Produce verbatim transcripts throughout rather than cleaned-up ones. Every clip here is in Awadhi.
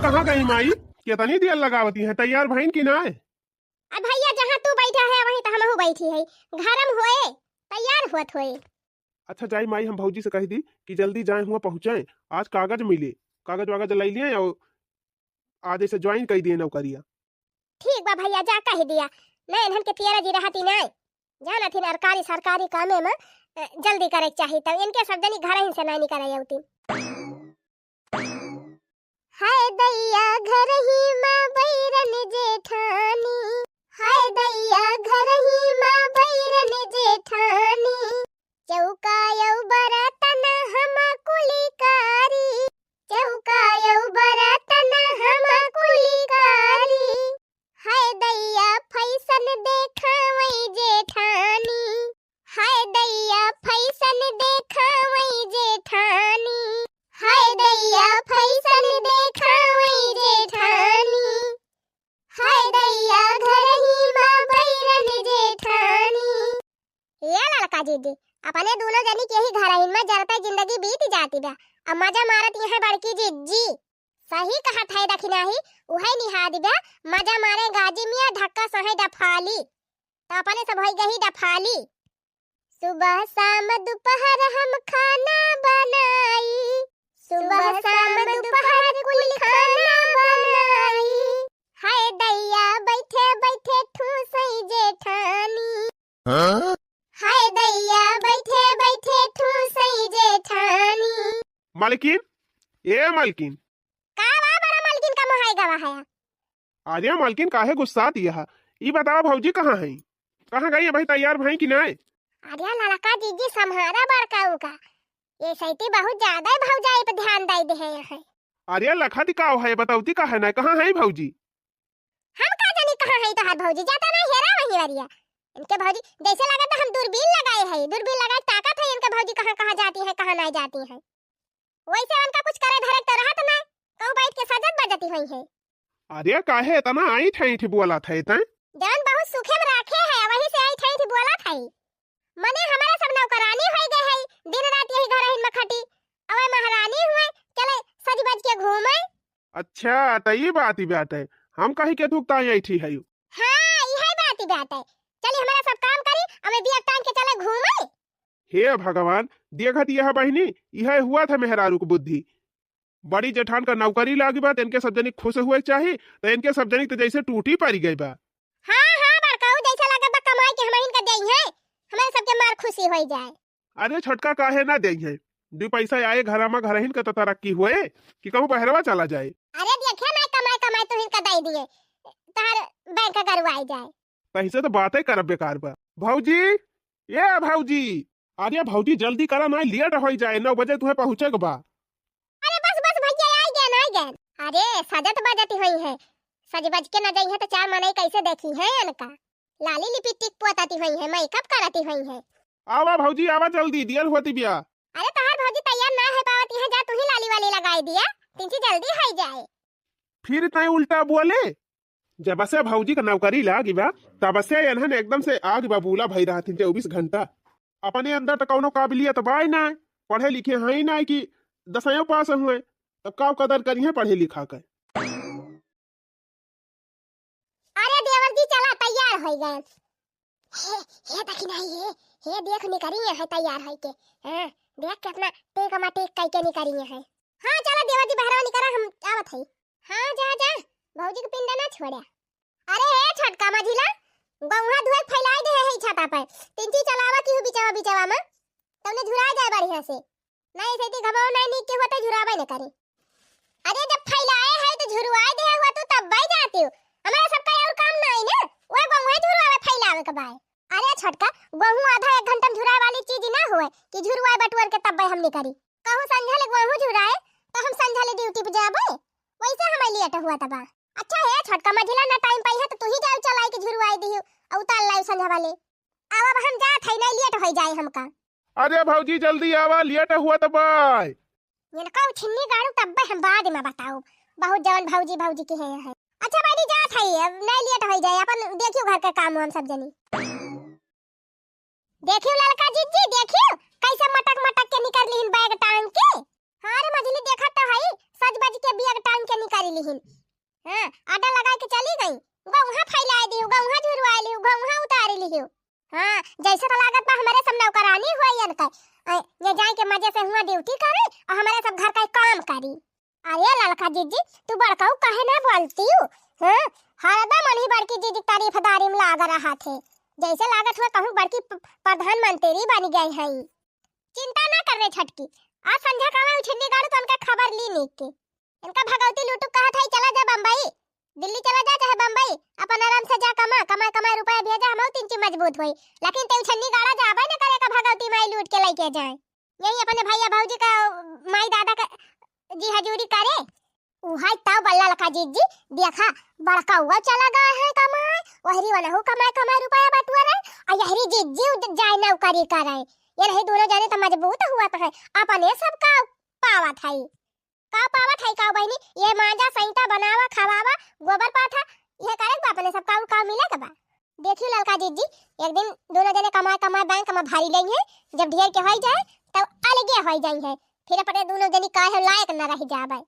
कहाँ गई माई? केतनी देर लगावती है, तैयार भइन कि नाय? अब भइया, जहाँ तू बैठा है, वहीं तो हमहू बैठी है। घरम होए, तैयार होत होए। अच्छा जाई माई, हम भौजी से कहि दी कि जल्दी जाए हुआ पहुँचे, आज कागज मिले, कागज वागज लइ लिए और आज से ज्वाइन कइ दिए नौकरिया। ठीक बा भइया, जा कहि दिया, नहीं इन्हन के पियरा जी रहती नहीं, जानत ही सरकारी, सरकारी कामे में, अ, जल्दी करे के चाही, तब इनके सब जनी घर ही से नहीं निकले अउती। हाय दैया घरही मा बैरन जेठानी, हाय दैया घरही मा बैरन जेठानी, चौका यौ बरतन हम कुलिकारी, चौका यौ बरतन हम कुलिकारी। हाय दैया फैशन देखावै जेठानी, हाय दैया फैशन देखावै जेठानी, हाय दैया फैशन देखावै जेठानी, हाय दैया घरही मा बैरन जेठानी। ये ललका जीजी, अपने दुनो जनी के ही घरहिन मा जरते जिंदगी बीत जाती बा, अब मजा मारत यहाँ बड़की जीजी। सही कहत है दखिनाही, उहै निहाद बा, मजा मारे गाजी मियाँ ढक्का सहे डफाली, तो अपने सब होई गही डफाली। सुबह शाम दोपहर हम खाना बनाई, सुबह शाम दोपहर कुल खाना बनाई। हाय दैया बैठे बैठे ठूसै जेठानी, हाँ? हाय दैया बैठे बैठे ठूसै जेठानी। मालकिन, ए मालकिन। का बा बड़ा मालकिन का मोहाई गवा है? अरे मालकिन, काहे गुस्सात यह? ई बतावा भौजी कहाँ है? कहाँ गई है भाई, तैयार भई कि नाय? अरे ललका जीजी सम्हारा बड़काऊ का, ये सैती बहुत ज्यादा ही भौजाई पे ध्यान दे दे है यहाँ। अरे लखत का है, बतौती का है ना, कहाँ है भौजी? हम का जानी कहाँ है तोहार भौजी, जाता ना हेरा वही वरिया। इनके भौजी जैसे लगत हम दूरबीन लगाए है, दूरबीन लगाए ताकत है इनके भौजी कहाँ कहाँ जाती है, कहाँ नहीं जाती है। वैसे उनका कुछ करे धरे तो रहत ना, कहूँ बैठ के सजत बजती हुई है। अरे काहे इतना ऐंठ ऐंठ बोलत है तैं? जौन बहुत सुखे में राखे है, वही से ऐंठ ऐंठ बोलत है। मने हमारा सब नौकरानी होई गए है, दिन रात यही घर हिन में खटी। अवे महारानी हुए, चले सज बज के घूमे। अच्छा, त ई बात ही बात है। हम कही के तू ताई ऐठी है। हाँ, इहे बात ही बात है। चली हमारा सब काम करी, अवे बिया टांग के चले घूमे। हे भगवान, देखत यह बहिनी, इहे हुआ था मेहरारू के बुद्धि। बड़ी जेठान का नौकरी लागी बा, त इनके सब जनी खुश हुए के चाही, त इनके सब जनी त जैसे टूटी पड़ी गई बा। हाँ, हाँ, बड़काऊ, जैसे लागत बा कमाई के हमहिन का देई है, हमारे सबके मार खुशी होई जाए। अरे छोटका काहे ना देई है, दू पैसा आए घरा में, घरहिन का त तरक्की होए कि कहूँ बहरवा चला जाए। अरे देखे ना कमाई कमाई तुहिन का दे दिए, तार बैंक गरुआई जाए। तहिसे तो बातें करब बेकार बा। भौजी, ए भौजी, अरे भौजी जल्दी करा ना, लेट होई जाए, नौ बजे तुहे पहुँचे के बा। अरे बस बस भैया, आई गए ना, आई गए। अरे सजत बजत हुई है, सज बज के न जाई है तो चार मनई कैसे देखी है इनका? लाली लिपस्टिक पोतती हुई है, मेकअप करती हुई है। आवा भौजी आवा जल्दी, देर होती बिया। अरे तोहार भौजी तैयार ना है पावती है, जा तू ही लाली वाली लगाई दिया, तिनची जल्दी होई जाए। फिर तय उल्टा बोले। जब से भौजी का नौकरी लागी बा, तब से एनहन एकदम से आग बबूला भई रहथिन चउबीस घंटा। अपने अंदर त कौनो काबिलियत बाय ना, पढ़े लिखे हैं ना कि दसयों पास हुए, तब का कदर करिहे पढ़े लिखा के। अरे देवर जी, चला तैयार हो गए। हे, हे देखी नहीं, हे, हे देख निकरी है तैयार होई के। हाँ, देख कितना टेक मा टेक कई के निकरी है। हाँ, चला देवर जी, बहरवा निकरा, हम आवत है। हाँ, जा, जा, भौजी के पिंडा ना छोड़ा। अरे हे छोटका मझिला, गौहा धुए फैलाई दे है छाता पर। तिनची चलावा की हु बिचवा बिचवा में, तउने झुरा जाए बढ़िया से। नहीं से ती घमाओ नहीं नीक के हुआ तो झुरावे न करे। अरे जब फैलाए है तो झुरवाए दे हुआ तू तब बाई जाती हो। हमारा सबका और काम नहीं ना, वह गौहा झुरवावे फैलावे के बाय। अरे छोटका, गहूँ आधा एक घंटा में झुराए वाली चीज ना हुए कि झुरवाए बटुअर के तब्बे हमनी करी। कहूँ संझा ले गहूँ झुराए तो हम संझा ले ड्यूटी पे जाबे, वैसे हमें लेट हुआ तबा। अच्छा हे छोटका मझिला, ना टाइम पाई है तो तू ही जाओ चलाई के झुरवाए दियो और उतार लाओ संझा वाले। अब, अब हम जात है, नहीं लेट हो जाए हमका। अरे भौजी जल्दी आवा, लेट हुआ तबाय। इनका उछिन्नी गाड़ू तब्बे हम बाद में बताओ, बहुत जवन भौजी भौजी की है, है। अच्छा बहनी जात है, अब नहीं लेट हो जाए, अपन देखियो घर के काम हम सब जनी। देखियो ललका जीजी, देखियो कैसे मटक मटक के निकल लिहिन बैग टांग के। हाँ रे मझली, देखत तो है, सज बज के बैग टांग के निकल लिहिन। हाँ, order लगाइ के चली गई, उगा उहाँ फैलाइ दिहु, उगा उहाँ झुरवाइ लिहु, उगा उहाँ उतारि लिहु। हाँ, जैसे तो लागत बा हमरे सब नौकरानी हुआ इनका। अ, ये जाए के मजे से हुआ duty करे और हमरे सब घर का काम करी। अरे ललका जीजी, तू बड़काऊ काहे ना बोलतिउ? हाँ, हरदम उन्हीं बड़की जीजी के तारीफदारी में लाग रहत है, जैसे लागत हुआ कहूँ बड़की प-, प्रधानमंत्री बन गई है। चिंता ना कर रे छोटकी, आज संझा का मैं उछन्नी गाड़ू तो उनका खबर ली नीक के। इनका भगवती लूटू कहत है, चला जा बम्बई, दिल्ली चला जा चाहे बम्बई, अपन आराम से जा कमा, कमाए कमाए रुपया भेजा, हमहू तीन चीज मजबूत होई। लेकिन ते उछन्नी गाड़ा जाबे न करे का भगवती माई लूट के लेके जाए। यही अपने भैया भौजी का माई दादा का जी हजूरी करे। उहाई तब बल्ला लका जीजी, देखा, बड़का हुआ चला गया है कमाए, वहरी वनहु कमाए कमाए रुपया बटुआ रहे, और यहरी जीजी उद-, जाए नौकरी करे। ये नहीं दोनों जने तो मजबूत हुआ तो है, अपने सब का पावत है। का पावत है का बहिनी? ये मांजा, सैंता, बनावा, खवावा, गोबर पाथा, ये करे के बा अपने सब का, का मिले के बा? देखियो ललका जीजी, एक दिन दोनों जने कमाए कमाए बैंक में भरी लेइहैं, जब ढेर के होई जाए, तब अलगे होई जाइहैं, फिर अपने दोनों जनी काहे लायक न रह जाबे।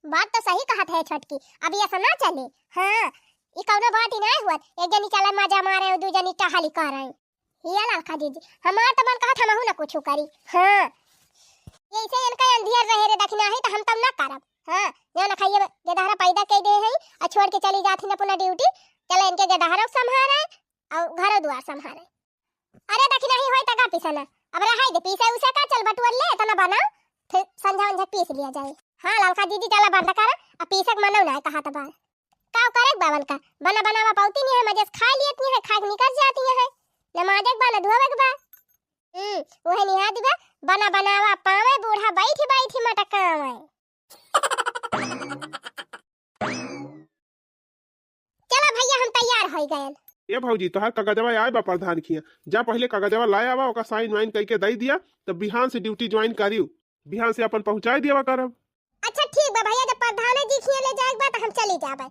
बात तो सही कहत है छोटकी, अब ये ऐसा ना चले। हाँ, ई कौनो बात ही ना हुआ, एक जनी चला मजा मारे, दू जनी टहली करे। ये ललका जीजी, हमार तो मन कहत हमहू ना कुछ करी। हाँ, ये ऐसे इनका अंधियर रहे रे दखिनाही, तो हम तब ना करब। हाँ, जो ना खाइए गेदहरा पैदा कइ दे हैं और छोड़ के चली जात हैं अपना duty, चला इनके गेदहरा संभारे और घरो दुआर संभारे। अरे दखिनाही होई त का पिसना, अब रहाई दे, पीसे उसे का, चल बटुअर ले, इतना बना, फिर संझा वंझा पीस लिया जाए। हाँ ललका जीजी, चला बंद कर, अब पीसे के मनो ना कहा तो बार। का करे के बावन का, बना बनावा पौती नहीं है, मजे से खा लियत नहीं है, खा के निकल जाती है, न माजे के बा, न धोवे के बा। हम्म, उहे निहा दिबा, बना बनावा पावे, बूढ़ा बैठी बैठी मटकावे। चला भैया, हम तैयार होई गएन। ए भौजी, तोहार कागजवा आए बा प्रधान खिया, जा पहिले कागजवा लाए आवा, ओका sign वाइन कइके दइ दिया, तब बिहान से duty join करियो, बिहान से अपन पहुँचाए दिया करब। अच्छा ठीक बा भैया, जब प्रधान जी खिया ले जाए के बा तो हम चली जाबे।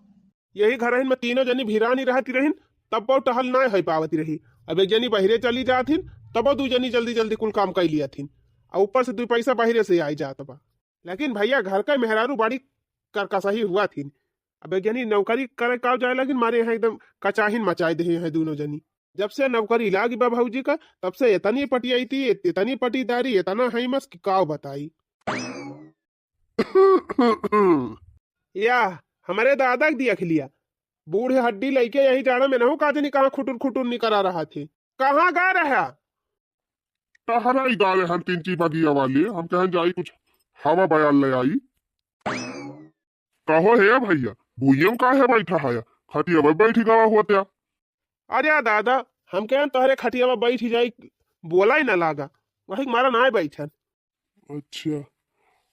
यही घरहिन में तीनों जनी भिरानी रहती रहिन, तब बहुत टहल ना होई पावत रही। अब एक जनी बहिरे चली जात हिन, तबो दू जनी जल्दी जल्दी कुल काम कइ लियत हिन, और ऊपर से दू पैसा बहिरे से आई जात बा। लेकिन भैया, घर का मेहरारू बड़ी करकसही हुआ थी। अब एक जनी नौकरी करे का जाए लगिन, मारे यहाँ एकदम कचाहिन मचाए दे हैं दोनों जनी। जब से नौकरी लागी बा भौजी का, तब से इतनी पटियाई थी, इत-, इतनी पटीदारी, इतना है मस कि काव बताई। या, हमरे दादा के दिया खिलिया, बूढ़े हड्डी लइके यही जाड़ा में नहु का जनी कहाँ खुटुर खुटुर निकरा रहा थे। कहाँ गा रहा? टहराई गा रहे हम तीन ची बगिया वाले, हम कहन जाई कुछ हवा बयाल ले आई। कहो हे भैया, भुइयम काहे बैठा है? खटिया में बैठी गवा हुआ त्या। अरे दादा, हम कहन तोहरे खटिया में बैठी जाई, बोला ही ना लागा, वही मारा ना बैठन। अच्छा,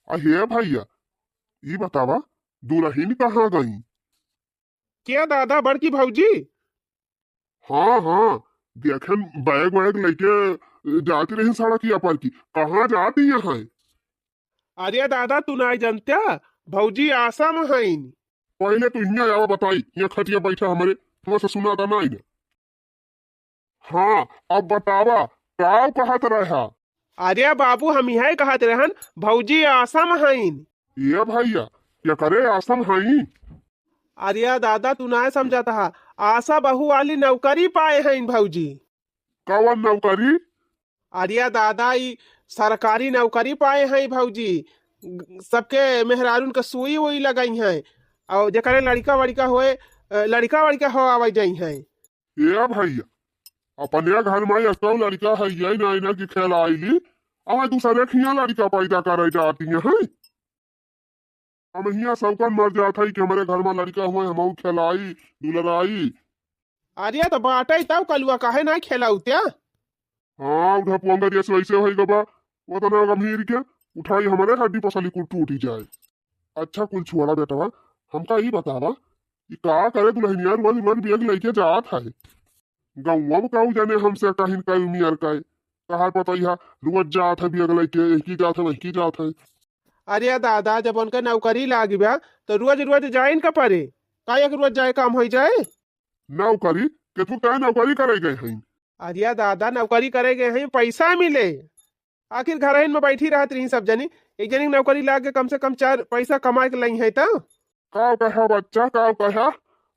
अहे भैया, ई बतावा, दुलहिन कहाँ गई? के दादा, बड़की भौजी? हाँ, हाँ, देखेन बैग वैग लइके जाती रही सड़किया पर की, कहाँ जाती यहाँ? अरे दादा, तू नाई जनत्या, भौजी आसा में हईन। पहिले तू हियाँ आवा बताई, हियाँ खटिया बैठा हमरे, तुमसे सुनाता नाई ना। हाँ, अब बतावा, काव कहत रहा? अरे बाबू, हम इहे कहत रहन, भौजी आसा में हईन। ए भैया, केकरे आसा में हईन? अरे दादा, तू नाय समझत हा, आसा बहू वाली नौकरी पाए हईन भौजी। कवन नौकरी? अरे दादा, ई सरकारी नौकरी पाए हैं भौजी, सबके मेहरारून के सुई उई लगई हैं, और जेकरे लड़का वड़का होए, अ, लड़का वड़का हो आवे जाई हैं। ए भैया, अपने घर में एको लड़का है ये ना, ना कि खेलाइली, अब दूसरे खिया लड़का पैदा करे जाती हैं। हम हियाँ सबकन मर जात हई कि हमरे घर में लड़का हुए, हमहू खेलाई, दुलराई। अरे तो बाटई तब कलुआ काहे ना खेलाऊ त्या? हाँ, उठा पुअंगा जैसे वैसे होई गबा, वो तो ना गंभीर के, उठाई हमरे हड्डी पसली कुल टूटी जाए। अच्छा कुल छोड़ा बेटवा, हमका ई बतावा, ई का करे दुलहिनिया रोज रोज बैग लइके जात है? गौवा में काऊ जाने हमसे कहिन कई उमियर का है। तहार पता ही है, रोज जात है बैग लइके, एहकी जात है, वहकी जात है। अरे दादा, जब उनका नौकरी लागी बा, तो रोज रोज जाइन का परे? का एक रोज जाए काम होई जाए? नौकरी? के तू तय नौकरी करे गए हैं? अरे दादा, नौकरी करे गए हैं, पैसा मिले। आखिर घरहिन में बैठी रहत रही सब जनी, एक जनी के नौकरी लाग के कम से कम चार पैसा कमाए के लई है तो। का कहा बच्चा, का कहा?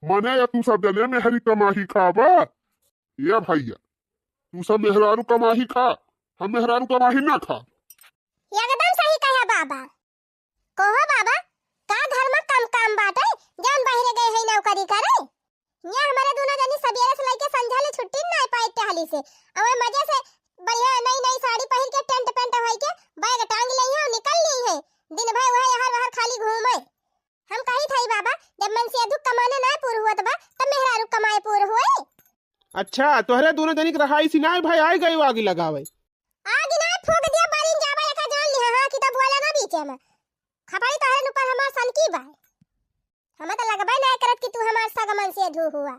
मने या तू सब जने मेहरी कमाही खाबा? या भैया, तू सब मेहरारू कमाही खा, हम मेहरारू कमाही ना खा। एकदम सही कहा बाबा। कहो बाबा, का घर में कम काम बाटे, जौन बहिरे गए हैं नौकरी करे? यहाँ हमारे दोनों जनी सबेरे से लेके संझा ले छुट्टी ना पाए टहली से। और मजे से बढ़िया नई नई साड़ी पहिर के टेंट पेंट होई के बैग टांग ली है और निकल ली है। दिन भर वह यहाँ वहाँ खाली घूमे। हम कही था बाबा, जब मनसेधू कमाने ना पूर हुआ बा, तब मेहरारू कमाए पूर हुए। अच्छा, तोहरे दोनों जनी के रहाई सी ना भाई, आए गए आगी लगावे। आगी ना फूक दिया, बारिन जाबा एका जान लिहा, हाँ, कि तो बोला ना बीचे में। खपड़ी तोहरे ऊपर हमार सन की बा। हमें तो लगबे ना करत कि तू हमार सग मनसेधू हुआ।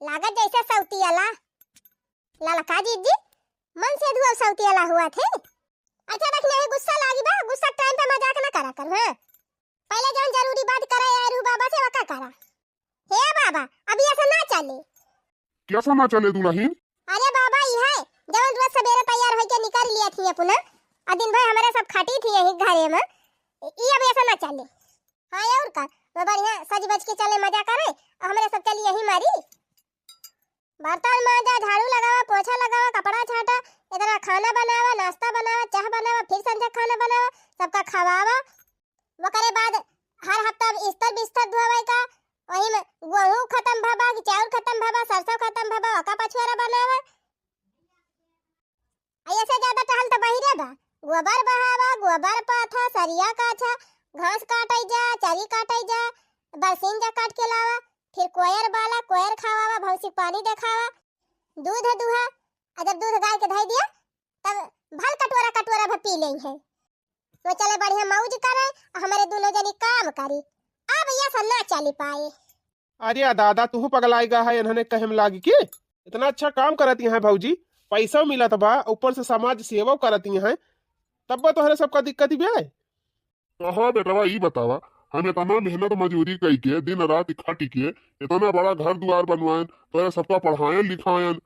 लागत जैसे सौतियला। ललका जीजी, मनसेधू और सौतियला हुआ थे। अच्छा देख, नहीं गुस्सा लागी बा, गुस्सा टाइम पे मजाक ना करा कर, हाँ। पहले जौन जरूरी बात करे आए रहू बाबा से, वका करा। हे बाबा, अभी ऐसा ना चले। कैसा ना चले दुल्हन? अरे बाबा, ई है जौन रोज सवेरे तैयार होके निकल लिया थी अपना, और दिन भर हमारे सब खटी थी यही घरे में, ई अब ऐसा ना चले। हाँ, और का, वो बढ़िया सज बज के चले, मजा करे, और हमारे सब चली यही मारी। बर्तन मांजा, झाड़ू लगावा, पोछा लगावा, कपड़ा छाटा, इतना खाना बनावा, नाश्ता बनावा, चाह बनावा, फिर संझा खाना बनावा, सबका खवावा। ओकरे बाद हर हफ्ता इस्तर बिस्तर धोवे का, वही में गेहूं खत्म भबा कि चाउर खत्म भबा, सरसों खत्म भबा, ओका पछुआरा बनावा। आ, ऐसे ज्यादा टहल तो बहिरे बा। गोबर बहावा, गोबर पाथा, सरिया काछा, घास काटे जा, चरी काटे जा, बरसीन जा काट के लावा, फिर कोयर बाला, कोयर खवावा, भैंसी के पानी देखावा, दूध दुहा, आ जब दूध गाय के धई दिया, तब भल कटोरा कटोरा भर पी लेई है। तो चले बढ़िया मौज करे, आ हमरे दोनों जनी काम करी। अब ये सब ना चली पाए। अरे दादा, तू पगलाई गा है, इन्हने कहे में लागी कि इतना अच्छा काम करती हैं भौजी, पैसा मिलत बा, ऊपर से समाज सेवा करती हैं, तब बा तोहरे सबका दिक्कत बे। कहा बेटवा, ई बतावा, हम इतना मेहनत मजूरी कई के, दिन रात खटी के, इतना बड़ा घर दुआर बनवाएन, तोहरे सबका पढ़ाएन लिखाएन,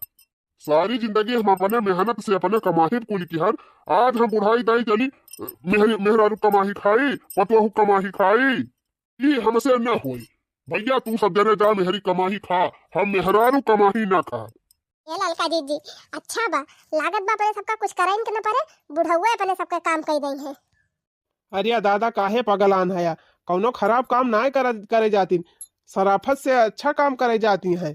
सारी जिंदगी हम अपने मेहनत से, अपने कमाही कुल किहन, आज हम बुढ़ाई दाई चली, मेहरी, मेहरारू कमाही खाई, पतोहू कमाही खाई, ई हमसे न होई। भैया, तू सब जने जा मेहरी कमाही खा, हम मेहरारू कमाही ना खा। ए ललका जीजी, अच्छा बा, लागत बा अपने सबका कुछ करे के न परे, बुढ़ौए अपने सबके काम कई दई है। अरे दादा, काहे पगलान हया? कौनो खराब काम नाय कर, करे जातिन, सराफत से अच्छा काम करे जाती हैं।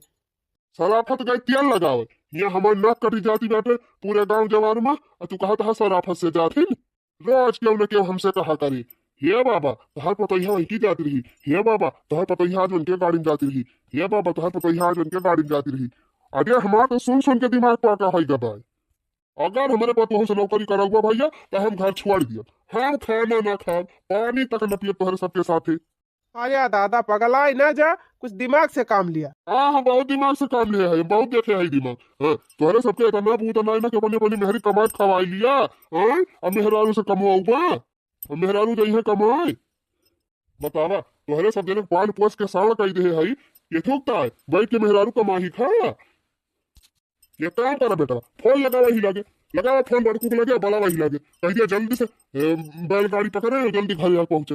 सराफत गए तेल लगावे, यहाँ हमार नाक कटी जाती बाटे पूरे गांव जवार में, और तू कहत हा सराफत से जातिन। रोज केहू न केहू हमसे कहा करी, "हे बाबा, तोहर पतोहिया वही की जात रही, हे बाबा, तोहर पतोहिया आज उनके गाड़ी में जात रही, हे बाबा, तोहर पतोहिया आज उनके गाड़ी में जात रही।" अरे हमार तो सुन सुन के दिमाग पाका होई गबा। अगर हमरे पतोहू से नौकरी करौबा भैया, तो हम घर छोड़ दिया, हम खाना ना खाब, पानी तक न पियब तोहरे सबके साथे। अरे दादा, पगलाई ना जा, कुछ दिमाग से काम लिया। हाँ, हम बहुत दिमाग से काम लिए है, बहुत देखे है दिमाग। हाँ, तोहरे सबके इतना भूत ना, ना कि अपनी, अपनी मेहरी कमाई खवाई लिया। हाँ, अब मेहरारू से कमवाऊबा, अब मेहरारू जइहे कमाई। बतावा, तोहरे सब जने पाल पोस के साड़ कई दे है, ये थूकता है, बैठ के मेहरारू कमाही खा। ये काम करा बेटा, फोन लगावा ही लागे, लगावा फोन बड़कू के लगे, बलावा ही लागे, कह दिया जल्दी से, ए, बैलगाड़ी पकड़े और जल्दी घर आ पहुँचे।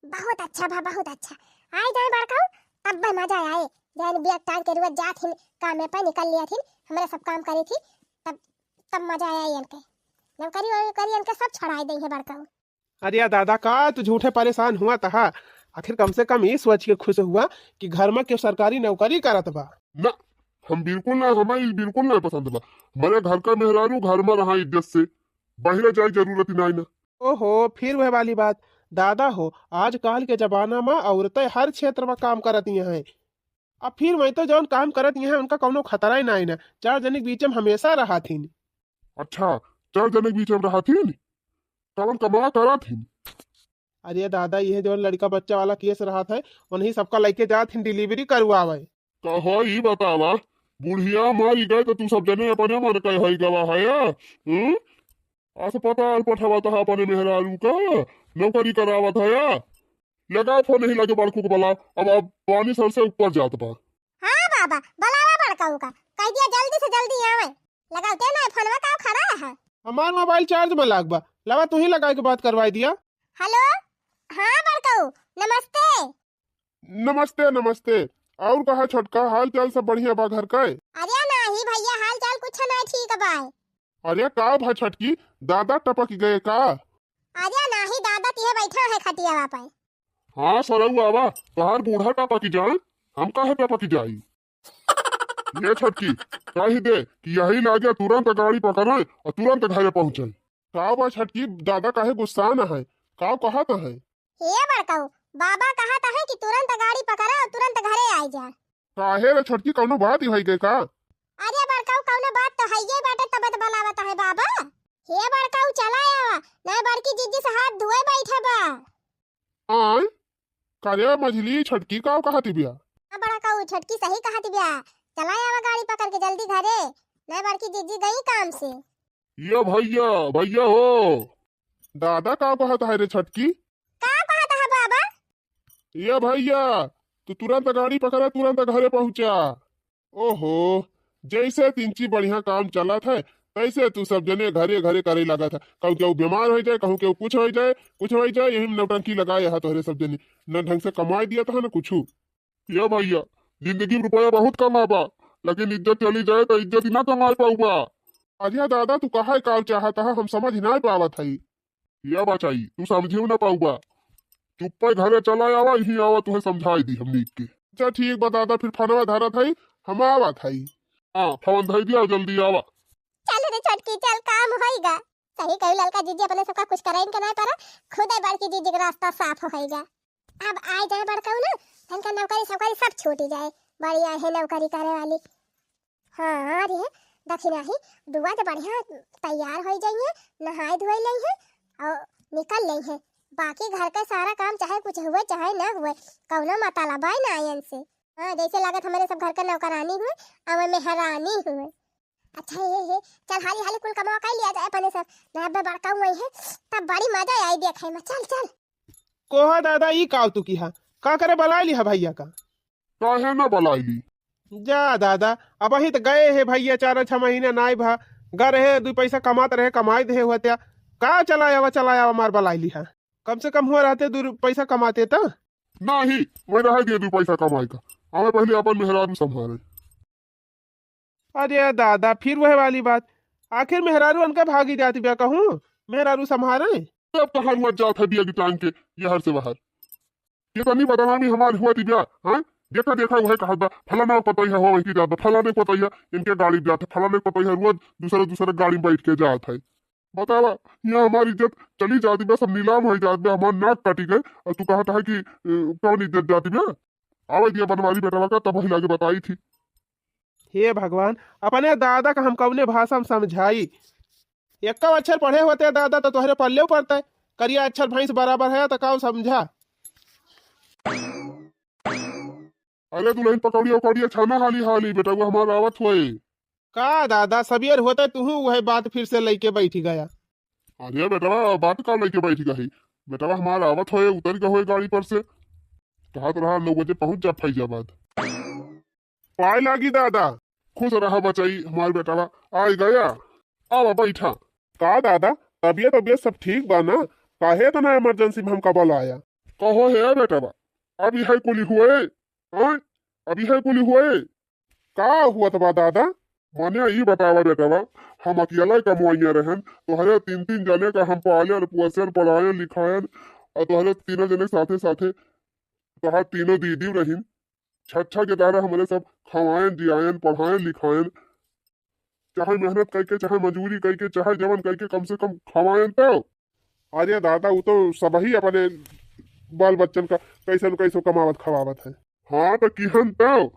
बहुत अच्छा बा, बहुत अच्छा। आए जाए बड़काऊ, तब बे मजा आए। जैन बिया टांग के रुआ जात हिन, कामे पे निकल लिया थिन, हमरे सब काम करे थी, तब, तब मजा आए इनके। नौकरी वोकरी इनके सब छोड़ाए दे है बड़काऊ। अरे या दादा, का तू झूठे परेशान हुआ तहा? आखिर कम से कम ई सोच के खुश हुआ कि घर में केहू सरकारी नौकरी करत बा। ना, हम बिल्कुल ना, हमें ई बिल्कुल ना पसंद बा। मने घर का मेहरारू घर में रहा इज्जत से, बाहर जाए जरूरत ही ना है ना। ओहो, फिर वह वाली बात। दादा हो, आजकल के जमाना में औरतें हर क्षेत्र में काम करती हैं। अब फिर वही तो जौन काम करती हैं, उनका कौनो खतरा ही ना है ना। चार जने के बीच में हमेशा रहा थी। अच्छा, चार जने के बीच में रहा थी? कौन कमा करा थी? अरे दादा, यह जौन लड़का बच्चा वाला केस रहा था, उन्हीं सबका लेके जात थी डिलीवरी करवावे। कहो ई बतावा, बुढ़िया मरी गए तो तू सब जने अपने मन के होई गवा है, हम्म? अस्पताल पठावत है अपने मेहरारू का, नौकरी करावत है। लगा फोन ही लगे बड़कू के बला, अब, अब पानी सर से ऊपर जात बा। हाँ बाबा, बलावा बड़काऊ का, कह दिया जल्दी से जल्दी आवे। लगावते ना फोनवा का खड़ा है। हमार मोबाइल चार्ज में लाग बा, लावा तू ही लगा के बात करवाई दिया। हेलो, हाँ बड़काऊ, नमस्ते। नमस्ते, नमस्ते। और कहा छोटका, हाल चाल सब बढ़िया बा घर के? अरे नाही भैया, हाल चाल कुछ ना ठीक बा। अरे का भा छोटकी, दादा टपक गए का? अरे नाही, दादा तिहे बैठा है खटियावा पे। हाँ सरऊ आवा, तोहार बूढ़ा टपक जाए, हम काहे टपक जाई? ये छोटकी, कही दे कि यही लागे तुरंत गाड़ी पकड़े और तुरंत घरे पहुँचे। का बा छोटकी, दादा काहे गुस्सा न है, का कहत है? हे बड़काऊ, बाबा कहत है कि तुरंत गाड़ी पकड़ा और तुरंत घरे आ जा। काहे रे छोटकी, कौनो बात ही होई गए का? अरे बड़काऊ, कौनो बात तो है ये बाटे, तबे तो बुलावत है बाबा। हे बड़काऊ, चला आवा, नहीं बड़की जिज्जी से हाथ धोए बैठे बा। आय, का रे मझली, छोटकी का कहत बिया? हाँ बड़काऊ, छोटकी सही कहत बिया। चला आवा गाड़ी पकड़ के जल्दी घरे, नहीं बड़की जिज्जी गई काम से। ये भैया, भैया हो। दादा का कहत है रे छोटकी? का कहत है बाबा? ये भैया, तू तुरंत गाड़ी पकड़ा, तुरंत घरे पहुँचा। ओहो, जैसे तिनची बढ़िया काम चलत है, तैसे तू सब जने घरे घरे करे लागत है। कहूँ केहू बीमार हो जाए, कहूँ केहू कुछ हो जाए, कुछ हो जाए, यही में नौटंकी लगाए है तोहरे सब जने। न ढंग से कमाए दिया था, न कुछू। ये भैया, जिंदगी में रुपया बहुत कम आबा, लेकिन इज्जत चली जाए तो इज्जत ही ना कमाए पाऊबा। अरे दादा, तू कहा का चाहत है, हम समझ ना पावत है। ये बचाई, तू समझियो ना पाऊबा। चुप्पे घरे चला आवा, यहीं आवा, तुहे समझाई दी हम नीक के। अच्छा ठीक बा दादा, फिर फनवा धरत है, हम आवत है। हाँ, फोन धर दिया, जल्दी आवा। चल रे छोटकी, चल, काम होइगा। सही कही ललका जीजी, अपने सबका कुछ करे के नहीं पड़ा, खुदे बड़की जीजी के रास्ता साफ होइगा। अब आए जाए बड़काऊ ना, तनका नौकरी सौकरी सब छूटी जाए, बढ़िया है नौकरी करे वाली। हाँ रे, दखिना ही, दुआ तो बढ़िया तैयार हो जाइए, नहाए धोए लेइहे और निकल लेइहे। बाकी घर का सारा काम चाहे कुछ हुए चाहे ना हुए, कौनो मतलब है ना इनसे। हाँ, जैसे लागत हमारे सब घर का नौकरानी हुए और मेहरानी हुए। अच्छा हे हे, चल हाली हाली कुल कमवा कर लिया जाए अपने सब, ना अब बड़काऊ हुए है, तब बड़ी मजा आई देखे में। चल चल। कोहा दादा, ई काव तू किहा? का करे बलाई लिहा भैया का? काहे ना बलाई ली? जा दादा, अबही त गए हे भैया, चार छह महीना नाई भा, गा रहे, दुई पैसा कमात रहे, कमाई दे होत्या। का चला आवा, चला आवा, मार बलाई लिहा। कम से कम हुआ रहते, दुई पैसा कमाते त। नाही, मैं रह दिए दुई पैसा कमाई का। हमें पहले अपन मेहरारू संभाले। अरे दादा, फिर वह वाली बात, आखिर मेहरारू अनका भागी जाती बा कहूँ, मेहरारू संभारे। अब तहार हुआ जात है बिया की टांग के, यहर से बाहर। ये तो नहीं बदनामी हमार हुआ थी बिया, हाँ? देखा, देखा, वह कहत बा, फलाना पतैया हुआ वहीं की जात बा, फलाने पतैया इनके गाड़ी जात है, फलाने पतैया रोज दूसरा, दूसरा गाड़ी में बैठ के जात है। बतावा, यहाँ हमारी इज्जत चली जाती बा, सब नीलाम हो जात बा, हमार नाक कटी गए, और तू कहत है कि, अ, कौन इज्जत जाती बा? आवे दिया बनवारी बेटवा का, तब वही लागे बताई थी। हे भगवान, अपने दादा का हम कौने भाषा में समझाई? एक्का अक्षर पढ़े होते दादा तो तोहरे पल्ले पड़ते। करिया अक्षर भैंस बराबर है तो काऊ समझा? अरे दुल्हन पकौड़िया उकौड़िया छाना हाली हाली, बेटवा हमार आवत होए। का दादा, सबियर होते तुहू वह बात फिर से लेके बैठ गया। अरे बेटवा, बात का लेके बैठ गई? बेटवा हमार आवत होए, उतर गए होए गाड़ी पर से। कहत रहा नौ बजे पहुँच जा फैजाबाद। पाए लागी दादा। खुश रहा बचाई हमार बेटवा, आ गया। आवा बैठा। का दादा, तबियत तबियत सब ठीक बा ना? काहे इतना इमरजेंसी में हमका बुलाया? कहो हे बेटवा, अब यह कुली हुए, हाँ? अब यह कुली हुए? का हुआ त बा दादा? मने ई बतावा बेटवा, हम अकेला कमवाइया रहन, तोहरे तीन तीन जने का हम पालन पोषण पढ़ायन लिखायन, और तोहरे तीनों जने साथे साथे तोहार तीनों दीदी रहिन, छच्छा के द्वारा हमरे सब खवायन जियायन पढ़ायन लिखायन, चाहे मेहनत करके चाहे मजूरी करके चाहे जवन करके कम से कम खवायन तो। अरे दादा, वो तो सबही अपने बाल बच्चन का कैसे न कैसे कमावत खवावत है। हाँ तो किहन तो,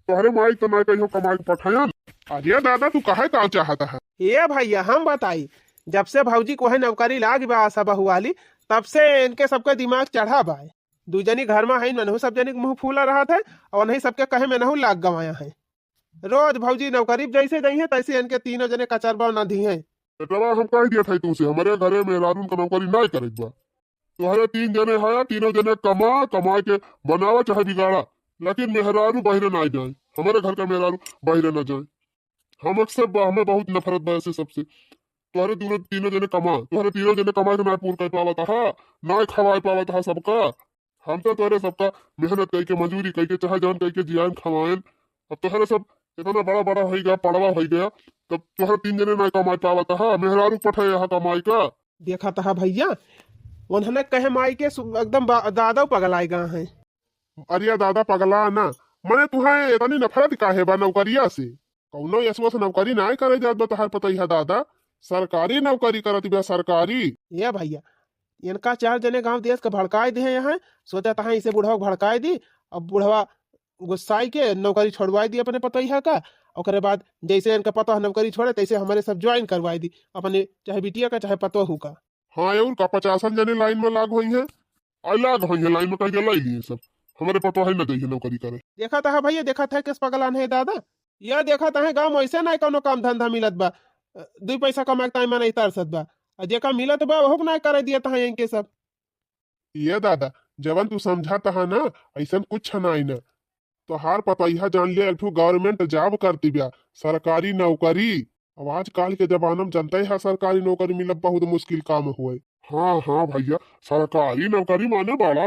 तोहरे माई तो ना कहियो कमाई के पठायन। अरे दादा, तू कहे का चाहता है? ए भैया, हम बताई, जब से भौजी को है नौकरी लाग बा आशा बहू वाली, तब से इनके सबके दिमाग चढ़ा बा। दू जनी घर में हईन, मनहू सब जनी के मुंह फूला रहत है, और नहीं सबके कहे में नहू लाग गवाया है। रोज भौजी नौकरी जैसे गई है, तैसे इनके तीनों जने कचरबा ना दी है। बेटवा, हम कह दिया था तुमसे, हमारे घरे मेहरारून का नौकरी ना करे बा। तोहरे तीन जने है, तीनों जने कमा, कमा के बनावा चाहे बिगाड़ा, लेकिन मेहरारू बहरे ना जाए, हमारे घर का मेहरारू बहरे ना जाए। हम अक्सर ब-, हमें बहुत नफरत बा ऐसे सबसे। तोहरे दोनों, तीनों जने कमा, तोहरे तीनों जने कमा के ना पूर कर पावत हा, ना खवाए पावत हा सबका। हम तो तोहरे सबका मेहनत कइके, मजूरी कइके, चाहे जौन कइके जियान खवाएन। अब तोहरे सब इतना बड़ा बड़ा होइ गया, पड़वा होइ गया, तब तोहरे तीन जने ना कमाए पावत हा, मेहरारू पठाए हा कमाए का। देखत हा भइया, उन्हने कहे माई के सु-, एकदम बा-, दादा पगलाए गा हैं। अरे दादा पगला ना, मने तुहे इतनी नफरत काहे बा नौकरिया से? कौनो यशवस नौकरी नाय करे जात बा तोहार पतोहिया दादा, सरकारी नौकरी करत बा सरकारी। ए भइया, इनका चार जने गांव देश के भड़काए दिहे हैं, सोचत हैं इसे बुढ़वा के भड़काए दी, अब बुढ़वा गुस्साई के नौकरी छोड़वाए दी अपने पतोहिया का। ओकरे बाद जैसे इनका पतोह नौकरी छोड़े तैसे हमरे सब join करवाए दी, अपने चाहे बिटिया का चाहे पतोहू का। हाँ, और का पचासन जने लाइन में लाग होइहैं, आ लाग होइहैं लाइन में, कह के लाई लिए सब, हमरे पतोह है न जइहैं नौकरी करे। देखत हा भइया, देखत हा किस पगलान है दादा, या देखत हा गाँव में ऐसे नाय कौनो काम धंधा मिलत बा, दुई पैसा कमाए के ताई में नहीं तरसत बा, आ जेका मिलत बा ओहू के नाय करे दियत हा इनके सब। ये दादा, जवन तू समझत हा ना, ऐसन कुछ नाय ना। तोहार पतोहिया जान ले, एक ठो government job करती ब्या, सरकारी नौकरी। अब आजकल के जमाना में जनते हा सरकारी नौकरी मिलब बहुत मुश्किल काम होए। हाँ, हाँ भइया, सरकारी नौकरी माने बड़ा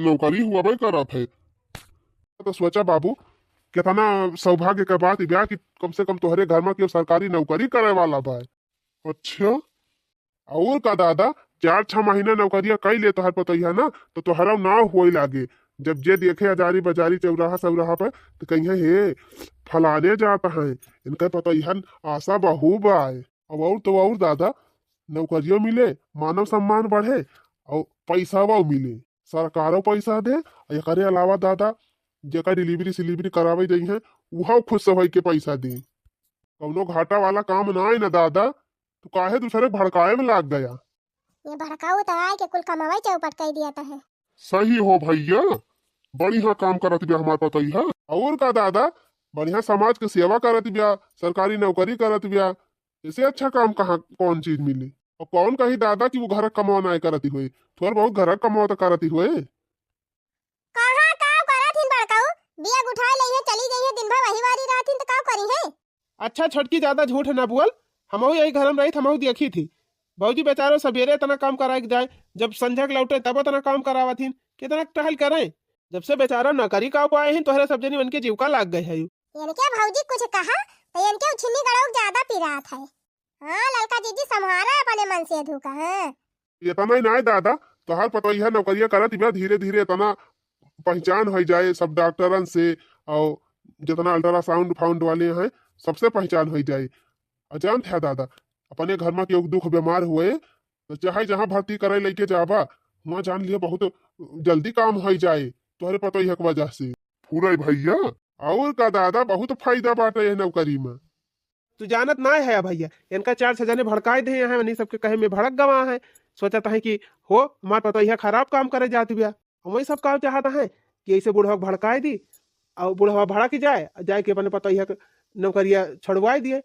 नौकरी हुआ करत है। तो सोचा बाबू, कितना सौभाग्य के बात ब्या कि कम से कम तोहरे घर में केहू सरकारी नौकरी करे वाला बा। अच्छा, और का दादा, चार छह महीना नौकरिया कई ले तोहर पतोहिया ना, तो तोहरा नाव होए लागे। जब जे देखे अजारी बजारी चौराहा सौराहा पर, तो कहिए, "हे, फलाने जात हैं, इनकर पतोहियन आशा बहू बाय।" अब और तो और दादा, नौकरियों मिले, मानव सम्मान बढ़े, और पैसा वो मिले, सरकारों पैसा दे। और एकरे अलावा दादा, जेकर delivery सिलीवरी करावे जाई है, उहो खुश होई के पैसा दे। कौनो घाटा वाला काम ना है ना दादा, तू काहे दूसरे भड़काए में लाग गया? ये भड़काऊ तो आए के कुल कमावे चौपट कर दिया तो है। सही हो भइया, बढ़िया काम करत बिया हमार पतोहिया। और का दादा, बढ़िया समाज के सेवा करत बिया, सरकारी नौकरी करत बिया, इसे अच्छा काम कहाँ कौन चीज मिली? और कौन कही दादा कि वो घर कमावा ना करती हुए, थोड़ बहुत घर कमावा तो करती हुए। कहाँ का करत हिन बड़काऊ? बिया उठाए लइहे, चली गई है, दिन भर वही वारी रहत हिन, तो का करी है? अच्छा छोटकी, ज्यादा झूठ ना बोल, हमहू यही घर में रही, हमहू देखी थी। भौजी बेचारो सबेरे इतना काम कराए के जाए, जब संझा के लौटे तब इतना काम करावत हिन, कितना टहल करें। जब से बेचारो नौकरी का पाए हिन, तोहरे सब जनी मन के जीव का लाग गए है। इनके भौजी कुछ कहा, तो इनके उछिन्नी गड़ौक ज्यादा पिरात है। हाँ, ललका जीजी, सम्हारा अपने मन से धोखा, हाँ। इतना ही ना है दादा, तोहार पतोहिया नौकरिया करत बिया, धीरे धीरे इतना पहचान हो जाए सब डॉक्टरन से, और जितना अल्ट्रासाउंड फाउंड वाले हैं, सबसे पहचान हो जाए। और जानत है दादा, अपने घर में केहू दुख बीमार हुए, तो चाहे जहाँ भर्ती करे लेके जाबा, वहाँ जान लिया बहुत जल्दी काम हो जाए तोहरे पतोहिया के वजह से। फुराई भइया। और का दादा, बहुत फायदा बाटे यह नौकरी में। तू जानत ना है भइया, इनका चार छह जने भड़काए दे हैं, इन्हीं सबके कहे में भड़क गवा है। सोचत है कि हो, हमार पतोहिया खराब काम करे जात बिया। हम वही सब काम चाहत है कि ऐसे बुढ़वा के भड़काए दी, और बुढ़वा भड़क जाए, और जाए के अपने पतोहिया के नौकरिया छोड़वाए दिए।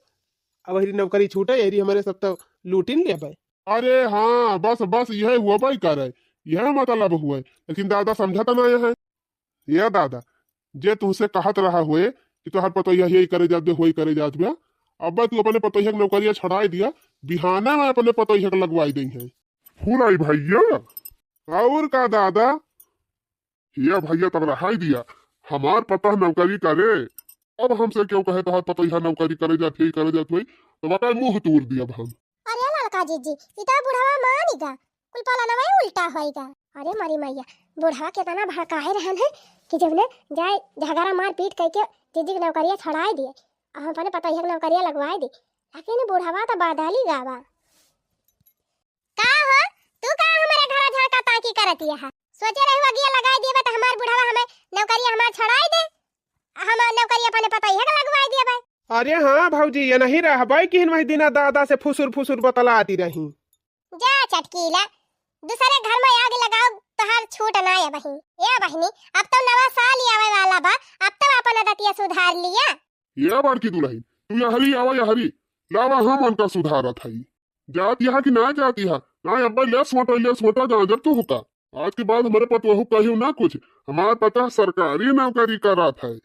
अब यही नौकरी छूटे, यही हमरे सब तो लूटिन लेबे। अरे हाँ, बस, बस, यह हुआ भाई करे, यह मतलब हुए। लेकिन दादा समझत ना है। या दादा, जे तुहसे कहत रहा हुए कि तोहर पतोहिया यही करे जात बे, वही करे जात बे, अब तू अपने पतोहिया के नौकरिया छोड़ाए दिया, बिहाने में अपने पतोहिया के लगवाए दे हैं। फुराई भइया। और का दादा? या भइया, तब रहाई दिया, हमार पतोह नौकरी करे। अब हमसे केहू कहे तोहर पतोहिया नौकरी करे जात, यही करे जात हुई, तो बताए मुंह तोड़ दिया हम। अरे ललका जीजी, ई तो बुढ़वा मानी गा, कुल पालनवा ही उल्टा होई गा। अरे मरी मैया, बुढ़वा केतना भड़काए रहन है कि जब ने जाए झगड़ा मार पीट करके जीजी के नौकरिया छड़ाए दिए, और हम अपने पतोहिया के नौकरिया लगवाए दी, लेकिन बुढ़वा तो बदली गावा। का हो, तू का हमारे घर झाका ताकी करत यहा? सोचे रहू अगिया लगाए दिए तो हमार बुढ़वा हमें नौकरिया हमार छड़ाए दे, हमार नौकरिया अपने पतोहिया के लगवाए दिए भाई। अरे हाँ भौजी, ये नहीं रहबाई कि वही दिना दादा से फुसुर फुसुर बतलाती रही। जा चटकीला, दूसरे घर में आग लगाओ, तोहार छूट ना है बहिन। ए बहिनी, अब तो नवा साल ही आवे वाला बा, अब तो अपन आदतिया सुधार लिया। ए बड़की दुलहिन, तू यहरी आवा यहरी, लावा हम उनका सुधारत हई। जात यहाँ कि ना जात यहाँ, ना अब्बा ले सोटा, ले सोटा गांजर तू हुका। आज के बाद हमारे पतोहू कहियो ना कुछ, हमार पतोह सरकारी नौकरी करत है।